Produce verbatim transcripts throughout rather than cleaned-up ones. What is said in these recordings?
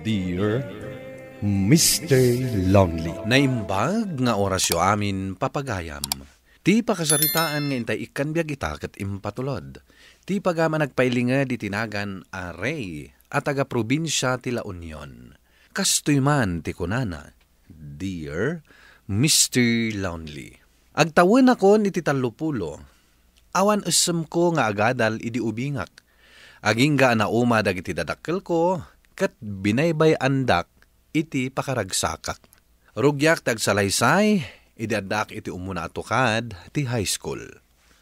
Dear Mister Lonely. Naimbag nga orasyo amin, papagayam. Ti pakasaritaan nga intay ikkan biag ita ket impatulod. Ti pagayam a nagpailinged iti nagan a Rey a taga-probinsia ti La Union. Kastoy man ti kunana, Dear Mister Lonely, agtawenakon iti tallopulo. Awan essemko nga agadal idi ubingak. Agingga a nauma dagiti dadakkelko ket binaybay-andak iti pakaragsakak. Rugiak ti agsalaysay idi addaak iti umuna a tukad ti high school.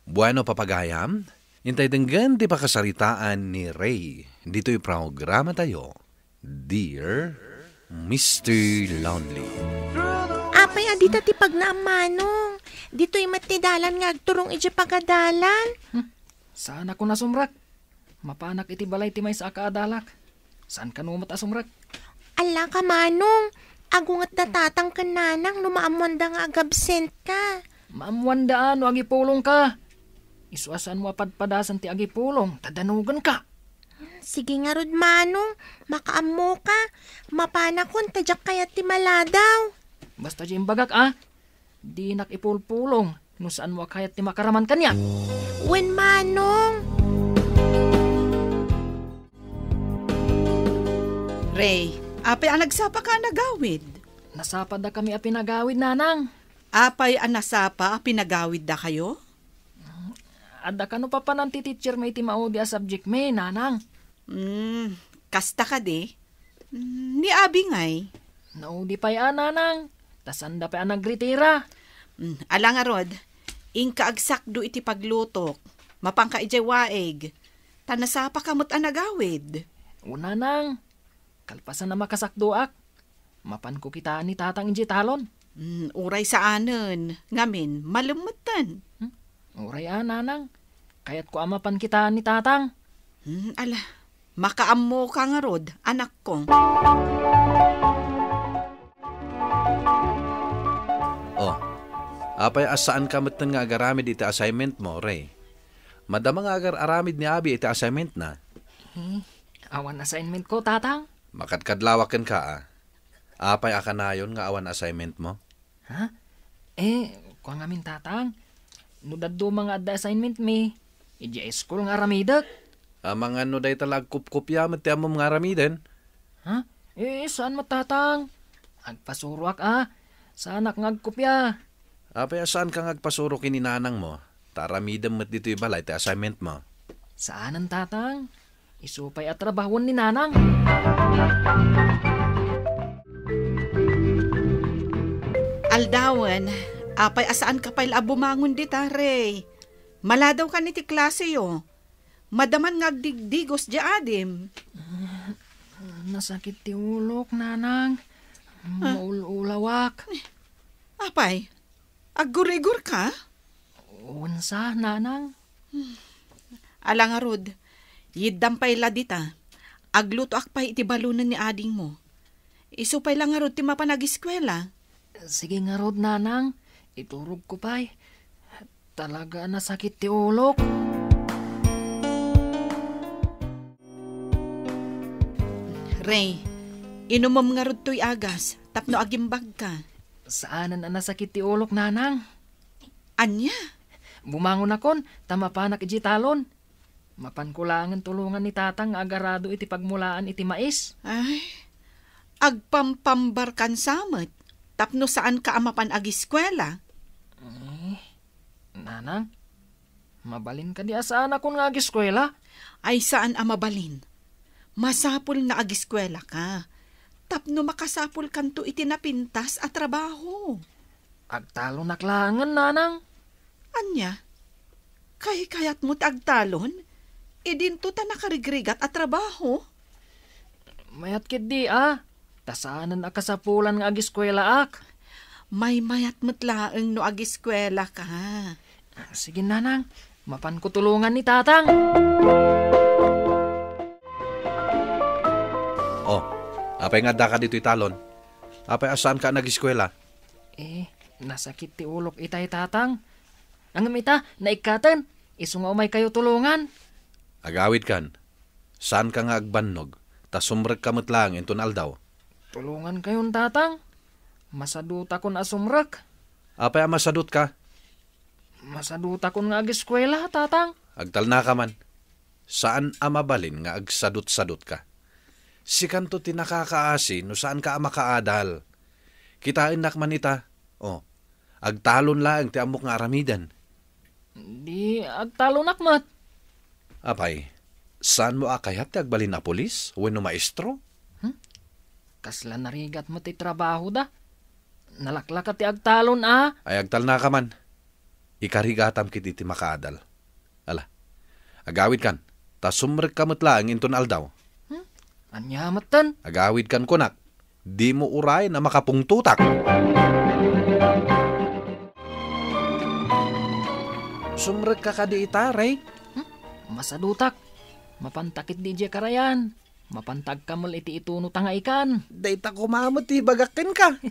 Bueno, papagayam, intay denggen ti pakasaritaan ni Rey ditoy programatayo, Dear Mister Lonely. Apay a dita ti pagnaam, Manong? Ditoy met ti dalan nga agturong idiay pagadalan. Hmm. Saan ako nasumrek? Mapanak iti balay ti maysa a kaadalak. Saan kano met a sumrek? Alla ka, Manong. Agunget da tatang ken nanang no maammoanda nga agabsent ka. Maammoanda a no agipulong ka. Isu a saanmo a padpadasen ti agipulong, ta danogen ka. Sige ngarud, Manong. Makaammo ka. Mapanakon ta diak kayat ti maladaw. Basta di imbagak, a. Dinak ipulpulong no saanmo a kayat ti makaraman kaniak. Wen, Manong. Rey, apay a nagsapa ka a nagawid? Nasapa dakami a pinagawid, Nanang. Apay a nasapa a pinagawid dakayo? Adda kano papanan ti teacher mi iti maudi a subject mi, Nanang. Hmm, kasta kadi? Hmm, ni abi ngay? Naudi pay a, Nanang. Ta sanda pay a nagretira. Hmm, ala ngarud, inka agsakdo iti paglutok. Mapanka idiay waig. Ta nasapa ka met a nagawid. O, Nanang. Kalpasan a makasakdoak, mapanko kitaan ni Tatang idiay talon. Hmm, uray saanen. Ngamin, malem metten. Hmm? Uray a, Nanang. Kayatko a mapan kitaan ni Tatang. Hmm, ala, makaammo ka ngarud, anakko. Oh, apay a saan ka metten nga agaramid iti assignment mo, Rey? Madama nga agar-aramid ni Abi iti assignment na. Hmm, awan assignment ko, Tatang. Makadkadlawak kenka, a. Apay a kanayon nga awan assignment mo? Ha? Eh, kua ngamin, Tatang. No dadduma nga adda assignment mi, idiay school nga aramidek. Amangan no dayta la agkupkopia met ti ammom nga aramiden. Ha? Eh, saan met, Tatang? Agpasuroak, a. Saanak nga agkopia. Apay a saan ka nga agpasuro ken ni nanang mo? Ta aramidem met ditoy balay ti assignment mo. Saanen, Tatang. Isu pay a trabahoen ni Nanang. Aldawen, apay a saan ka pay la a bumangon dita, Rey? Maladaw kan iti klaseyo. Madaman nga agdigdigos diay adim. Nasakit ti ulok, Nanang. Ah. Maul-ulawak. Apay, aggurigor ka? Unsa, Nanang? Ala ngarud, yiddam pay la dita. Aglutoak pay iti balonen ni adingmo. Isu pay la ngarud ti mapan agiskuela. Sige ngarud, Nanang. Iturogko pay. Talaga a nasakit ti ulok. Rey, inumem ngarud toy agas tapno agimbagka. Saanen a nasakit ti ulok, Nanang. Ania? Bumangonakon, ta mapanak idiay talon. Mapanko laengen tulongan ni Tatang nga agarado iti pagmulaan iti mais. Ay, agpampambarkan sa met, tapno saanka a mapan agiskuela. Eh, Nanang, mabalin kadi a saanakon nga agiskuela? Ay, saan a mabalin. Masapul nga agiskuelaka, tapno makasapulkanto iti napintas a trabaho. Agtalonak laengen, Nanang. Ania? Kaykayatmo ti agtalon? Idinto ta nakarigrigat a trabaho? Mayat ketdi, a. Ta saanen a kasapulan nga agiskuelaak. Maymayat met laeng no agiskuelaka. Sige, Nanang. Mapanko tulongan ni Tatang. Oh, apay nga addaka ditoy talon? Apay a saanka a nagiskuela? Eh, nasakit ti ulok itay, Tatang. Ngem ita, naikkaten. Isu nga umaykayo tulongan. Agawidkan. Saanka nga agbannog, ta sumrekka met laeng inton aldaw. Tulongankayon, Tatang. Masadutakon a sumrek. Apay a masadutka? Masadutakon nga ageskuela, Tatang. Agtalnaka man. Saan a mabalin nga agsadutsadutka. Sikanto ti nakakaasi no saanka a makaadal. Kitaennak man ita. O, agtalon laeng ti ammok nga aramiden. Di agtalonak met. Apay, saanmo a kayat ti agbalin a pulis wenno maestro? Hmm? Kasla narigat met ti trabahoda. Nalaklaka ti agtalon a. Ay, agtalnaka man. Ikarigatam ketdi ti makaadal. Ala, agawidkan, ta sumrekka met laeng inton aldaw. Hmm? Ania metten? Agawidkan kunak, dimo urayen a makapungtotak. Sumrekka kadi ita, Rey? Hmm? Masadutak. Mapanta ketdi idiay karayan. Mapanta agkamel iti ituno ta nga ikan. Dayta koma met ti ibagak kenka.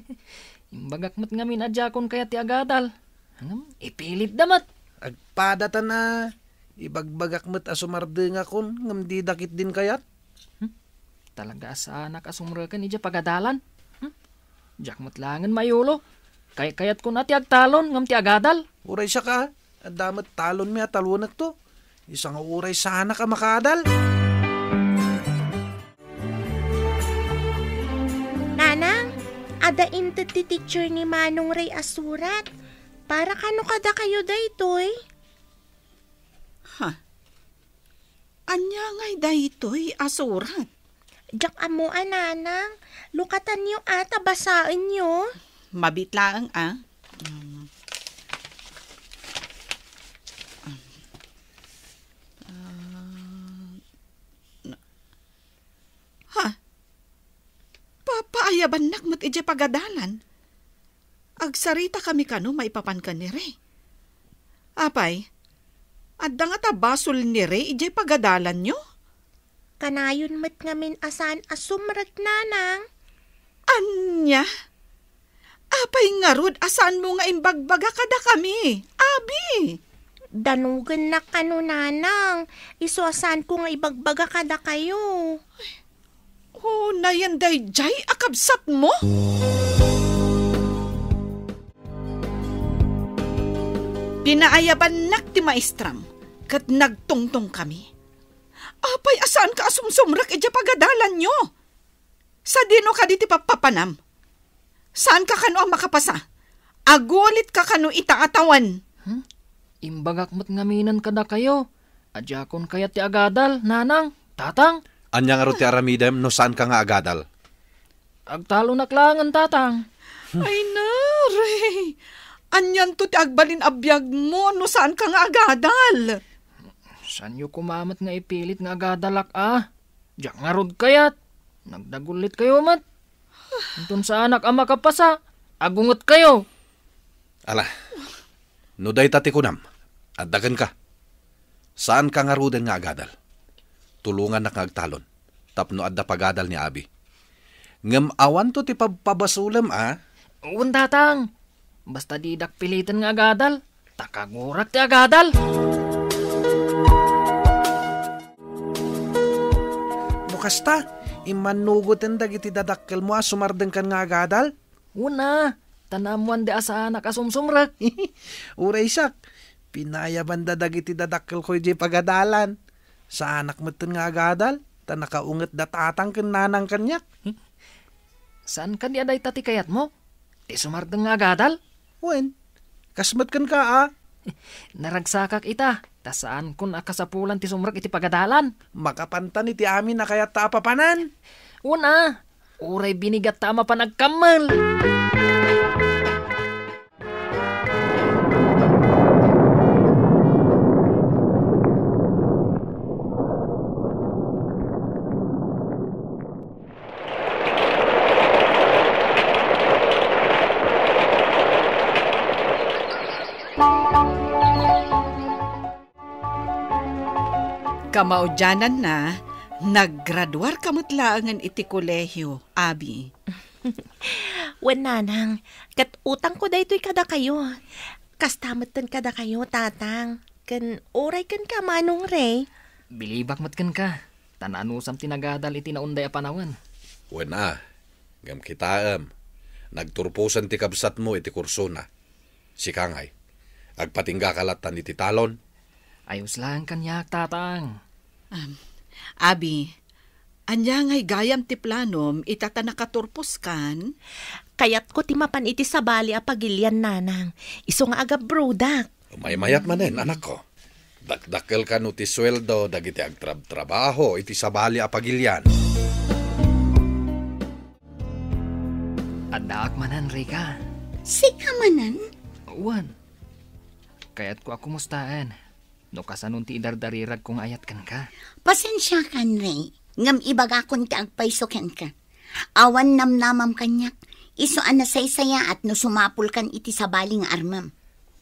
Imbagak met ngamin a diakon kayat ti agadal. Ngem, ipilitda met. Agpadatan a. Ibagbagak met a sumardengakon, ngem dida ketdin kayat. Hmm? Talaga a saanak a sumreken idiay pagadalan. Hmm? Diak met laengen mayulo. Kaykayatkon a ti agtalon ngem ti agadal. Uray siak a, adda met talonmi a talonekto. Isu nga uray saanak a makaadal. Nanang, adda inted ti teacher ni Manong Ray a surat. Para kano kadakayo daytoy? Ha? Ania ngay daytoy a surat? Diak ammo a, Nanang. Lukatanyo a ta basaenyo. Mabiit laeng a. Mm. Ah, na-, ha? Papaayabannak met idiay pagadalan. Agsaritakami kano maipapan ken ni Ray. Apay, adda ngata basol ni Ray idiay pagadalanyo? Kanayon met ngamin a saan a sumrek, Nanang. Ania? Apay ngarud a saanmo nga imbagbaga kadakami, Abi? Danogennak kano, Nanang. Isu a saanko nga ibagbaga kadakayo. O, nayan daydiay a kabsatmo? Pinaayabannak ti maestram, ket nagtungtongkami. Apay a saanka a sumsumrek idiay pagadalanyo? Sadino kadi ti pappapanam? Saanka kano a makapasa? Agulitka kano ita a tawen? Hmm? Imbagak met ngaminen kadakayo a diakon kayat ti agadal, Nanang, Tatang. Ania ngarud ti aramidem no saanka nga agadal? Agtalonak laengen, Tatang. Ay, nare! Anianto ti agbalin a biagmo no saanka nga agadal? Saanyo koma met nga ipilit nga agadalak a? Diak ngarud kayat. Nagdagulitkayo met. Inton saanak a makapasa, agungetkayo. Ala, no dayta ti kunam, adda kenka. Saanka ngaruden nga agadal. Tulongannak nga agtalon, tapno adda pagadal ni Abi. Ngem awanto ti pabpabasolem a? Wen, Tatang. Basta didak piliten nga agadal, ta kagurak ti agadal. No kasta, immannugoten dagiti dadakkelmo a sumardengkan nga agadal? Wen a, ta naammoanda a saanak a sumsumrek. Uray siak, pinayabanda dagiti dadakkelko idiay pagadalan. Saanak metten nga agadal, ta nakaunget da tatang ken nanang kaniak. Saan kadi a dayta ti kayatmo? Ti sumardeng nga agadal? Wen, kas met kenka a. Naragsakak ita, ta saankon a kasapulan ti sumrek iti pagadalan. Makapantan iti amin a kayatta a papanan. Wen a, uray binigatta a mapan agkammel. Kamaudiananna, naggraduarka met laengen iti kolehio, Abi. Wen, Nanang, ket utangko daytoy kadakayo. Kasta metten kadakayo, Tatang, ken uray kenka, Manong Ray. Bilibak met kenka, Anusam ti nagadal iti naunday a panawen. Wen a, ngem kitaem, nagturposen ti kabsatmo iti kursona. Sika ngay, agpatinggaka lattan iti talon? Ayos laeng kaniak, Tatang. Am, Abi, ania ngay gayam ti planom ita ta nakaturposkan? Kayatko ti mapan iti sabali a pagilian, Nanang. Isu nga agabrodak. Maymayat manen, anakko. Dakdakkel kano ti sueldo dagiti agtrabtrabaho iti sabali a pagilian. Addaak manen, Rica. Sika manen? Wen. Kayatko a kumustaen. No kasanon ti idardariragko nga ayat kenka. Pasensiakan, Ray. Ngem ibagakon ti agpayso kenka. Awan namnamam kaniak. Isu a nasaysayaat no sumapulkan iti sabali nga armem.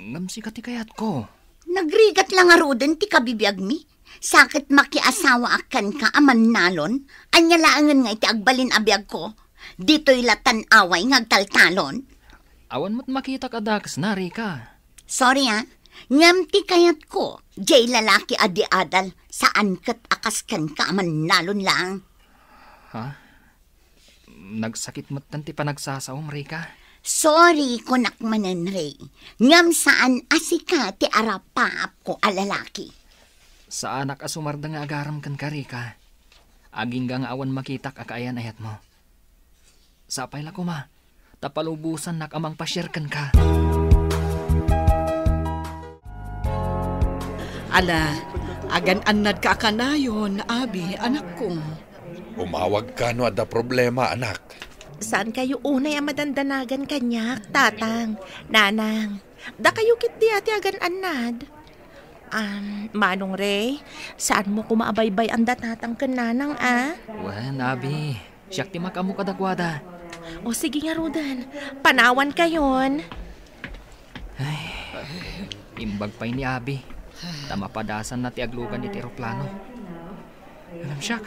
Ngem sika ti kayatko. Nagrigat la ngaruden ti kabibiagmi. Sa ket makiasawaak kenka a mannalon, ania laengen nga iti agbalin a biagko? Ditoy la tan-away nga agtaltalon. Awan met makitak a dakesna, Rica. Sorry, ah. Ngem ti kayatko, diay lalaki a di adal, saan ket a kas kenka a mannalon laeng. Ha? Nagsakit metten ti panagsasaom, Rica. Sorry, kunak manen, Ray. Ngem saan a sika ti arapaapko a lalaki. Saanak a sumardeng nga agarem kenka, Rica. Agingga nga awan makitak a kaayan-ayatmo. Sapay la koma, ta palubosannak a mangpasiar kenka. Ala, agan-annadka a kanayon, Abi, anakko. Umawagka no adda problema, anak. Saan kayo unay a madandanagan kaniak, Tatang, Nanang? Dakayo ketdi a ti agan-annad. Am, Manong Ray, saan mo koma a baybay-an da Tatang ken Nanang, a? Wen, Abi, siak ti makaammo kadakuada. O, sige ngaruden, panawan kayon. Ay, imbag pay ni Abi, ta mapadasanna ti aglugan iti eroplano. Ngem siak,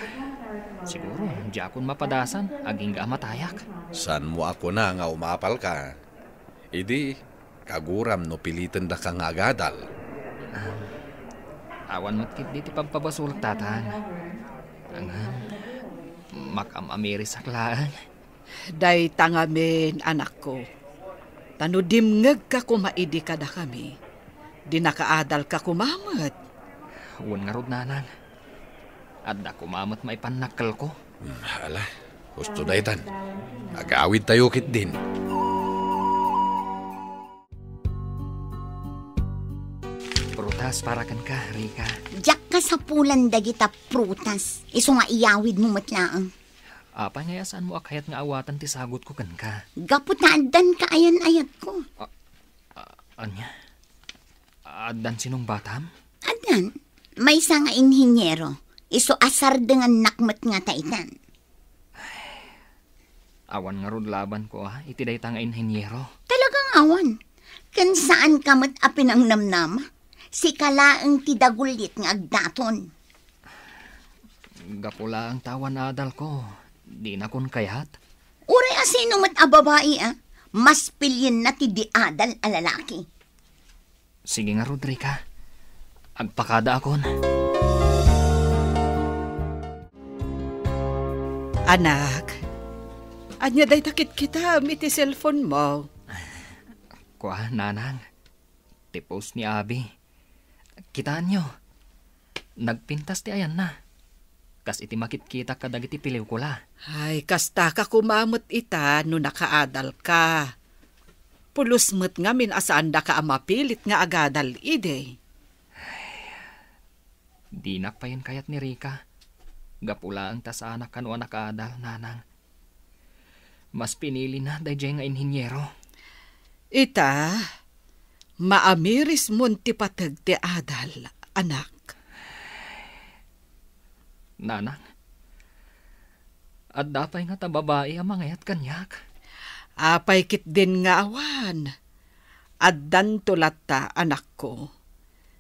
siguro, diakon mapadasan, agingga a matayak. Saan mo a kuna nga umapalka? Idi, kaguram no pilitendaka nga agadal. Ah, awan met ketdi ti pagpabasolek, Tatang. Ngem, makam-amirisak laeng. Dayta ngamin, anakko. Ta no dimngegka koma idi kadakami, di nakaadalka koma met. Wen ngarud, Nanang. Adda koma met maipannakkelko. Hmm, ala, husto daytan. Agawidtayo ketdin. Prutas para kenka, Rica. Diak kasapulan dagita prutas. Isu nga iyawidmo met laeng. Apay nga saan mo a kayat nga awaten ti sagutko kenka? Gapu ta addan kaayan-ayatko. A-, a-, ania? Addan sinungbatam? Addan. Maysa nga inhiniero. Isu a sardengannak met ngata itan. Awan ngarud labanko, a, iti dayta nga inhiniero. Talagang awan. Ken saanka met a pinangnamnama. Sika laeng ti dagulit nga agdaton. Gapu laeng ta awan adalko, dinakon kayat. Uray a sino met a babai, a, mas pilienna ti di adal a lalaki. Sige ngarud, Rica. Agpakadaakon. Anak, ania dayta kitkitaem iti cellphone mo? Kua, Nanang. Ti post ni Abi. Kitaenyo. Nagpintas ti ayanna. Kas iti makitkitak kadagiti pelikula. Ay, kastaka koma met ita no nakaadalka. Pulos met ngamin a saandaka a mapilit nga agadal idi. Dinak payen kayat ni Rica. Gapu laeng ta saanak kano a nakaadal, Nanang. Mas pinilina daydiay nga inhiniero. Ita, maamirismon ti pateg ti adal, anak. Nanang, adda pay ngata babai a mangayat kaniak? Apay ketdin nga awan? Addanto latta, anakko.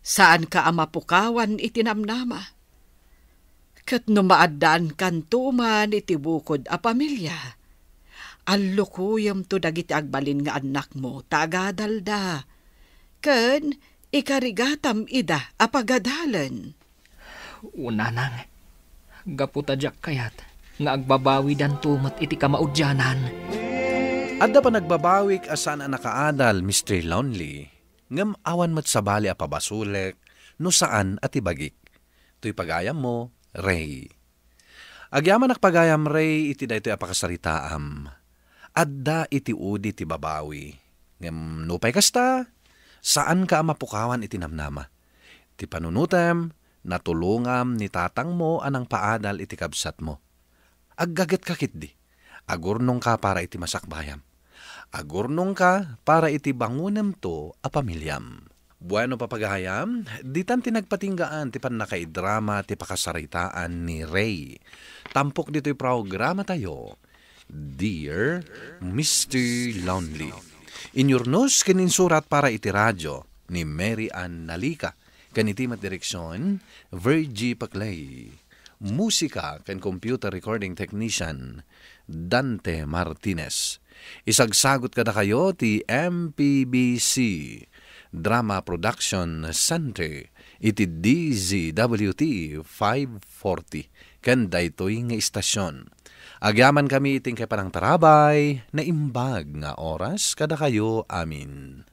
Saanka a mapukawan iti namnama. Ket no maaddaankanto man iti bukod a pamilia, allukuyemto dagiti agbalin nga annakmo ta agadalda, ken ikarigatam ida a pagadalen. O, Nanang, Gapu ta diak kayat nga agbabawidanto met iti kamaudianan. Adda panagbabawik a saan a nakaadal, Mister Lonely, ngem awan met sabali a pabasolek no saan a ti bagik. Toy pagayammo, Ray. Agyamanak pagayam, Ray, iti daytoy a pakasaritaam. Adda iti udi ti babawi. Ngem nupay kasta, saanka a mapukawan iti namnama. Ti panunotem, natulongam ni tatangmo a nangpaadal iti kabsatmo. Aggagetka ketdi. Agurnongka para iti masakbayam. Agurnongka para iti bangonemto a pamiliam. Bueno, papagayam, ditan ti nagpatinggaan ti pannakaidrama ti pakasaritaan ni Ray. Tampok ditoy programatayo, Dear Mister Lonely. Inyurnos ken insurat para iti radio ni Mary Ann Nalica, ken iti met direksion, Virgie Paclay. Musika ken computer recording technician, Dante Martinez. Isagsagot kadakayo ti M P B C Drama Production Center iti D Z W T five forty ken daytoy nga istasyon. Agyamankami iti inkay panangtarabay, naimbag nga oras kadakayo amin.